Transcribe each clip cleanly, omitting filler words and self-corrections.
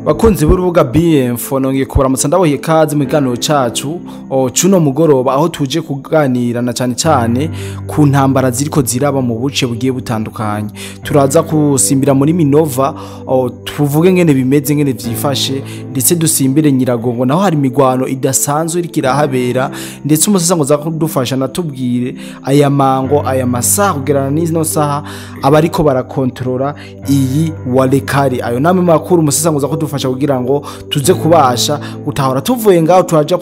Bakunzi b'urubuga BM4, nongeye kubaramutsa, ndabaha ikaze mu kiganiro cacu cuno mugoroba, aho tuje kuganira na cyane cyane ku ntambara ziriko ziraba mu buce bugiye butandukanye. Turaza kusimbira muri Minova, tuvuge ngene bimeze, ngene vyifashe, ndetse dusimbire Nyiragongo, naho hari imigwano idasanzwe iriko irahabera, ndetse umusasa ngo za kudufasha natubwire aya mango, aya masaha kugerana n'izino saha abariko barakontorora iyi Walikale. Ayo namwe makuru umusasa ngo za kudufasha kugira ngo tuze kubasha gutahura. Tuvuye ngaho turaja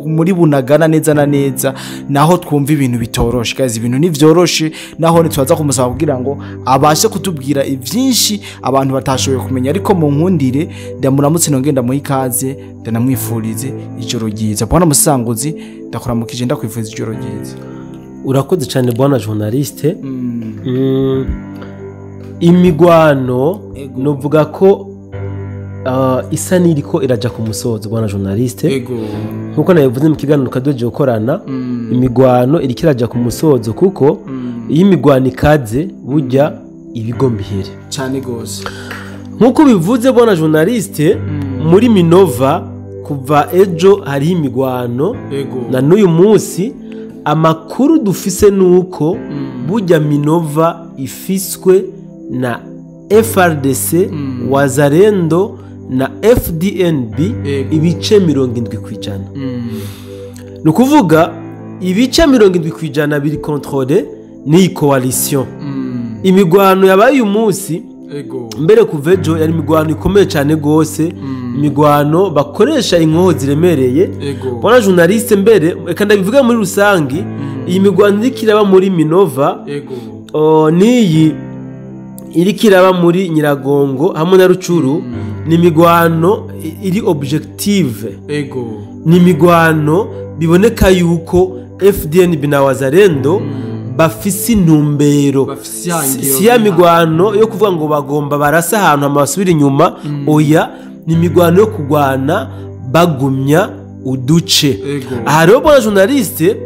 muri Bunagana neza na neza, naho twumva ibintu bitoroshe. Guys, ibintu ntivyoroshe, naho ntitwaza kumusaba kugira ngo abashe kutubwira ivyinshi abantu batashoboye kumenya. Ariko mu nkundire ndamuramutse, nongeye ndamuha ikaze, ndanamwifurize ijoro ryiza. Bwana Musanguzi, ndakuramukije, ndakwifuriza ijoro ryiza. Urakoze cyane, bwana journaliste. Imigwano novuga ko isa n'iriko iraja ku musozo, bwana journaliste. Nkuko nabivuze mu kiganiro kadoje gukorana, imigwano iriko iraja ku musozo, kuko iyo imigwano ikaze burya ibigomba ihere. Cyane gose. Nkuko bivuze, bwana journaliste, muri Minova kuva ejo hariho imigwano na n'uyu munsi. Amakuru dufise nuko burya Minova ifiswe na FARDC, Wazalendo na FDNB ibice 70%. Ni ukuvuga ibice 70% biri contrôlé n'iyi coalition. Imigwano yabaye uyu munsi, mbere kuva ejo, yari imigwano ikomeye cyane rwose, imigwano bakoresha inkoho ziremereye. Bwana journaliste, mbere reka ndabivuga muri rusangi, iyi migwano iriko iraba muri Minova n'iyi iriko iraba muri Nyiragongo hamwe na Rucuru, ni imigwano iri objective. Ni imigwano biboneka yuko FDNB na Wazalendo bafise intumbero. Bafise ihangiro. Si ya migwano yo kuvuga ngo bagomba barasa ahantu hama basubira inyuma. Oya, ni imigwano yo kurwana bagumya uduce. Aha rero, bwana journaliste,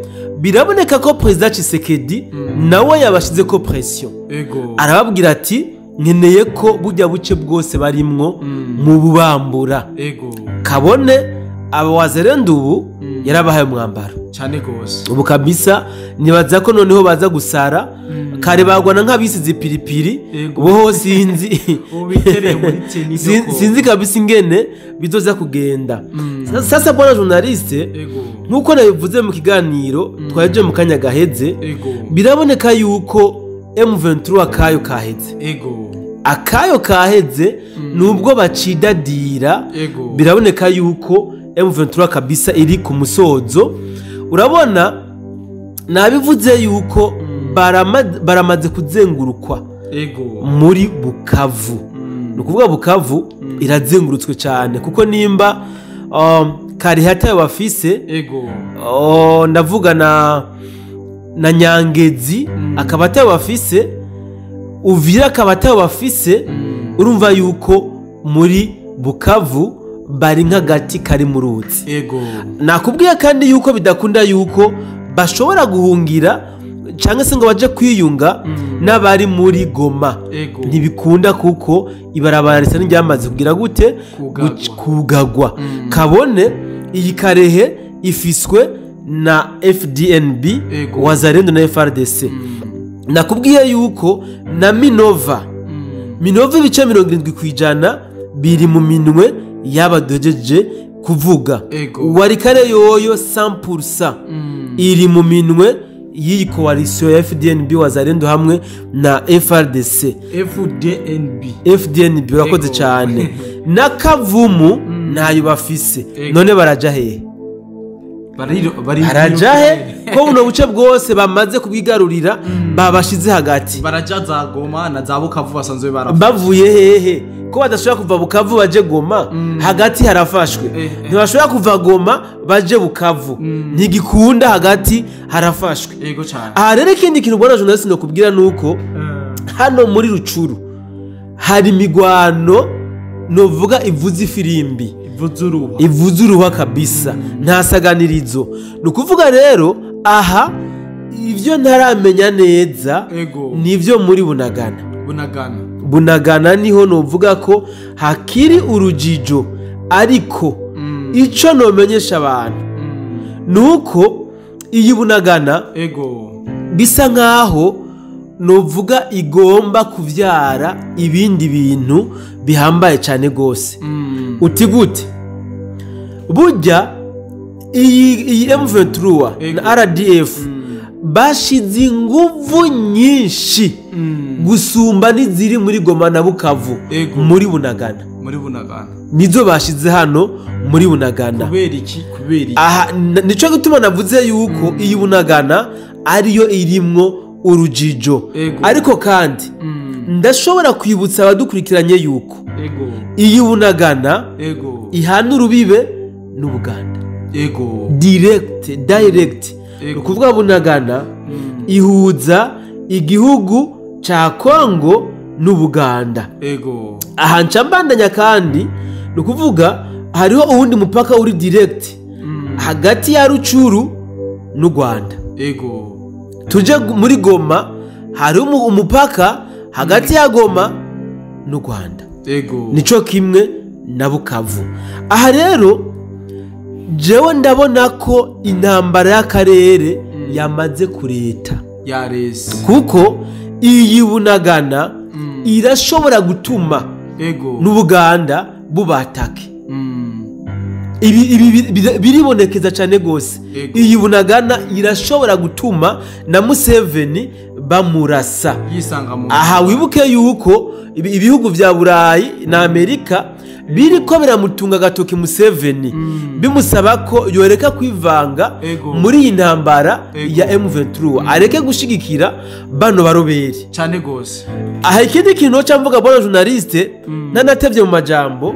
biraboneka ko Perezida Tshisekedi nawe yabashize ko pression. Arababwira ati: "Nkeneye ko burya buce bwose barimwo mu bubambura." Kabone aba Wazalendo ubu yarabahaye umwambaro. Cyane gose. Ubu kabisa nibaza ko noneho baza gusara. Kare bagwana nk'abisize ipiripiri. Ubu ho sinzi. Ubu bitereye muri tennis koko. Sinzi kabisa ingene bizoza kugenda. Sasa bwana journaliste, nkuko nabivuze mu kiganiro twaje mu kanya gaheze, biraboneka yuko M23 akayo kaheze. Akayo kaheze nubwo bacidadira. Biraboneka yuko M23 kabisa iri ku musozo. Urabona nabivuze yuko baramaze kuzengurukwa muri Bukavu. Ni ukuvuga Bukavu irazengurutswe cyane, kuko nimba kare hatayo bafise, ndavuga na Nyangezi akaba atayo bafise, Uvira akaba atayo bafise, urumva yuko muri Bukavu bari nk'agati kari mu ruzi. Nakubwiye kandi yuko bidakunda yuko bashobora guhungira cyangwa se ngo baje kwiyunga n'abari muri Goma. Ntibikunda, kuko ibarabara risa n'iryamaze kugira gute? Kugagwa. Kugagwa. Kabone iyi Kalehe ifiswe na FDNB, Wazalendo na FARDC. Nakubwiye yuko na Minova, Minova ibice 70% biri mu minwe y'abadojeje kuvuga. Walikale yoyo 100% iri mu minwe y'iyi coalition ya FDNB, Wazalendo hamwe na FARDC. FDNB. FDNB, urakoze cyane. Na Kavumu ntayo bafise. None baraja hehe? Baraja he ko buno buce bwose bamaze kubwigarurira, babashize hagati? Baraja za Goma na za Bukavu basanzwe barafashe. Bavuye hehe ko badashobora kuva Bukavu baje Goma? Hagati harafashwe. Ntibashobora kuva Goma baje Bukavu, ntigikunda, hagati harafashwe. Ego cyane. Aha rero ikindi kintu, bwana journaliste, nokubwira nuko hano muri Rucuru hari imigwano novuga ivuza ifirimbi. Ivuza uruha. Ivuza uruha kabisa, nta saganirizo. Ni ukuvuga rero aha ibyo ntaramenya neza nivyo muri Bunagana. Bunagana. Bunagana niho novuga ko hakiri urujijo, ariko ico nomenyesha abantu nuko iyi Bunagana ego bisa nkaho novuga igomba kuvyara ibindi bintu bihambaye cyane gose. Uti gute? Burya iyi M23 na RDF bashize inguvu nyinshi gusumba n'iziri muri Goma na Bukavu muri Bunagana. Muri Bunagana nizo bashize hano muri Bunagana. Kubera iki? Kubera iki? Aha nico gituma navuze yuko iyi Bunagana ariyo irimwo urujijo. Ariko kandi ndashobora kwibutsa abadukurikiranye yuko iyi Bunagana ihana urubibe n'Ubuganda. Ego direct. Ukuvuga Bunagana ihuza igihugu ca Kongo n'Ubuganda. Ego aha ncambandanya kandi nukuvuga hariho uwundi mupaka uri direct hagati ya Rucuru n'u Rwanda. Ego tuje muri Goma hari umupaka hagati ya Goma n'u Rwanda. Ego nico kimwe na Bukavu. Aha rero jewe ndabona ko intambara y'akarere yamaze kureta yarese, kuko iyi Bunagana irashobora gutuma n'Ubuganda bubatake. Ibi biribonekeza cyane gose. Iyi Bunagana irashobora gutuma na Museveni bamurasa. Aha wibuke yuko ibihugu vya Burayi na Amerika biriko biramutunga gatoki Museveni, bimusaba ko yoreka kwivanga muri iyi ntambara ya M23, areke gushigikira bano baroberi cyane gose. Aha ikindi kintu cyamvuga bwana journaliste nanatevye mu majambo,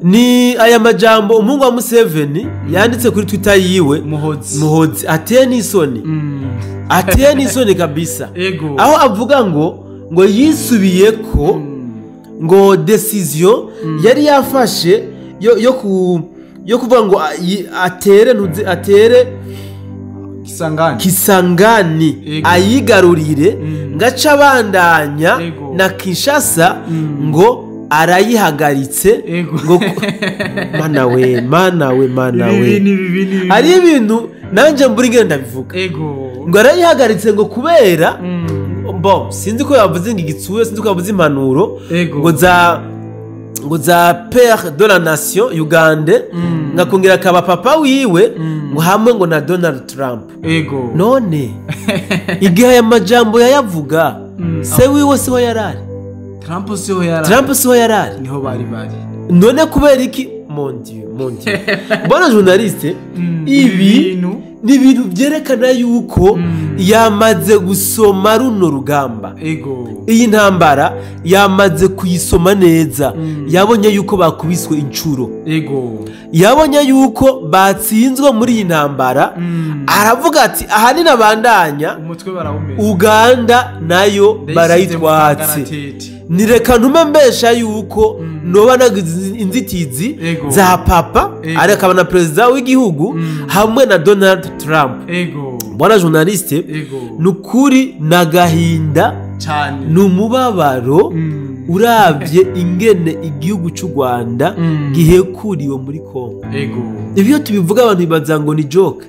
ni aya majambo umuhungu wa Museveni yanditse kuri Twitter yiwe, Muhozi ateye n'isoni, ateye n'isoni kabisa. Aho avuga ngo yisubiye ko ngo decision yari yafashe yo kuvuga ngo atere Kisangani ayigarurire, ngaca bandanya na Kinshasa ngo arayihagaritse. Ngo mana we ari ibintu nanje mburi ngenda ndabivuga. Ngo arayihagaritse ngo kubera bon sinzi ko yavuze ngo igitsure, sinzi ko yavuze impanuro ngo za père de la nation Uganda, ngakongera akaba papa wiwe ngo hamwe ngo na Donald Trump. None igihe aya majambo yayavuga se wiwe siho yarari, Trump siho yarari, niho bari bari. None kubera iki? Mon Dieu Bwana journaliste, ibi ni ibintu byerekana yuko yamaze gusoma runo rugamba. Iyi ntambara yamaze kuyisoma neza. Yabonye yuko bakubiswe incuro, yabonye yuko batsinzwe muri iyi ntambara. Aravuga ati ahanini abandanya Uganda nayo barayitwatse, nireka ntume mbesha yuko noba nagize inzitizi za papa ariko na president w'igihugu hamwe na Donald Trump. Bwana journaliste, nukuri nagahinda cyane numubabaro uravye ingene igihugu cy'u Rwanda gihekuriwe muri Kongo. Ibyo tubivuga abantu bibaza ngo ni joke,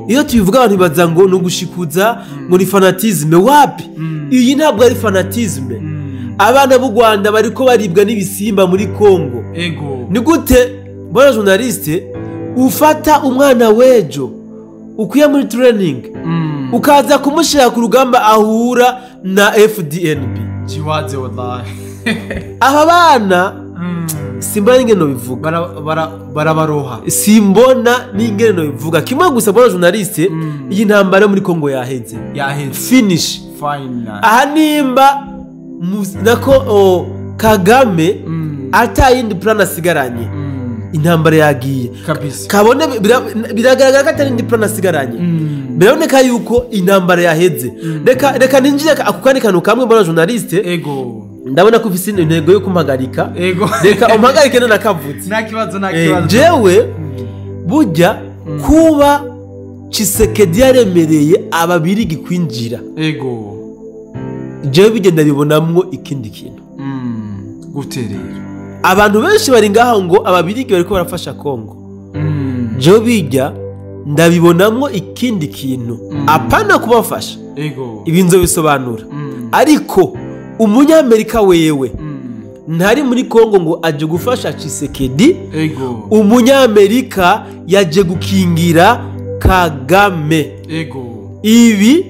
iyo tubivuga abantu bibaza ngo ni ugushikuza, ngo ni fanatisme. Wapi, iyi ntabwo ari fanatisme. Abana b'u Rwanda bariko baribwa n'ibisimba muri Kongo. Ni gute bwana journaliste ufata umwana wejo ukuye muri training ukaza kumushira ku rugamba ahura na FDNB? Jiwaze wallahi. Aba bana simbona n'ingene bivuga, barabaroha, simbona n'ingene bivuga. Kimwe gusa bwana journaliste, iyi ntambara muri Kongo yaheze, finish final. Aha nimba nako Kagame atayindi plan asigaranye, intambara yagiye kabisa. Kabone biragaragara ko atari plan asigaranye, biraboneka yuko intambara yaheze. Reka ninjire ako kandi kantu kamwe mbona journaliste. Ego ndabona ko ufise intego yo kumpagarika. Ego reka umpagarike none nakavutse. Nta kibazo. Jewe burya kuba Tshisekedi yaremereye ababirigi kwinjira, ego Jewe bigenda bibonamwo ikindi kintu. Gute rero? Abantu benshi bari ngaho ngo ababirigi bariko barafasha Kongo. Jewe bijya ndabibonamwo ikindi kintu. Apana kubafasha. Ego. Ibi nzobisobanura. Ariko umunyamerika wewe ntari muri Kongo ngo aje gufasha Tshisekedi. Ego. Umunyamerika yaje gukingira Kagame. Ego. Ibi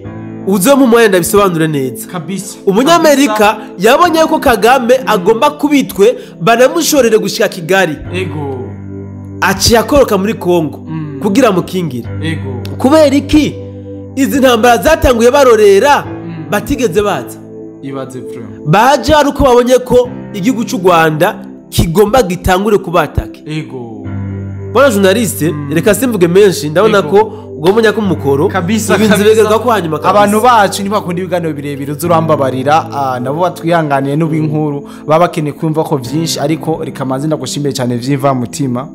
uzo mu mwanya ndabisobanure neza. Kabisa. Umunyamerika yabonye ko Kagame agomba kubitwe banamushorere gushika Kigali. Ego. Aciye akoroka muri Kongo kugira mukingire. Ego. Kubera iki izi ntambara zatanguye barorera batigeze baza? Ibaze vraiment. Baje ari uko babonye ko igihugu cy'u Rwanda kigomba gitangure kubataka. Ego. Bwana journaliste, reka simvuge menshi, ndabona ko ugomba ko mukoro kabisa ibintu bigaruka ko hanyuma kabisa. Abantu bacu ntibakunda ibiganiro birebire uzurambabarira, nabo batwihanganiye n'ubinkuru baba bakeneye kumva ko vyinshi, ariko reka manze ndagushimiye cyane vyimva mutima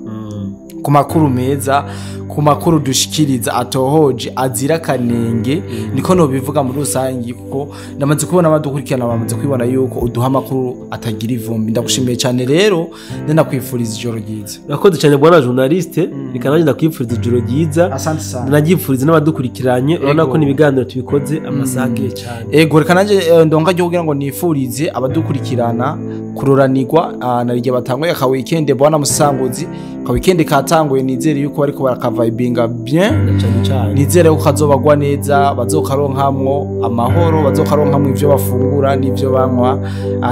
ku makuru meza, ku makuru dushikiriza atohoje azira kanenge. Niko no bivuga muri rusangi, kuko ndamaze kubona abadukurikirana bamaze kwibona yuko uduha amakuru atagira ivumbi. Ndagushimiye cyane rero, ndakwifuriza ijoro ryiza. Urakoze cyane bwana journaliste, reka nanjye ndakwifuriza ijoro ryiza. Asante sana. Nagifuriza n'abadukurikiranye, urabona ko nibiganiro tubikoze amasaha agiye cyane. Ego, reka nanjye ndonga ryo kugira ngo nifurize abadukurikirana kururanirwa na rige batanguye ka weekend. Bwana Musanguzi, ka weekend katanguye, nizere yuko bariko barakavibinga bien cyane. Nizere ko kazobagwa neza, bazokaronkamwo amahoro, bazokaronkamwo ivyo bafungura n'ivyo banywa.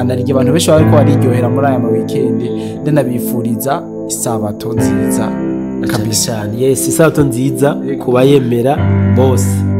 Na rige abantu benshi bariko bariryohera muri aya ma weekend, ndanabifuriza isabato nziza kabisa. Yes, isabato nziza kubayemera bose.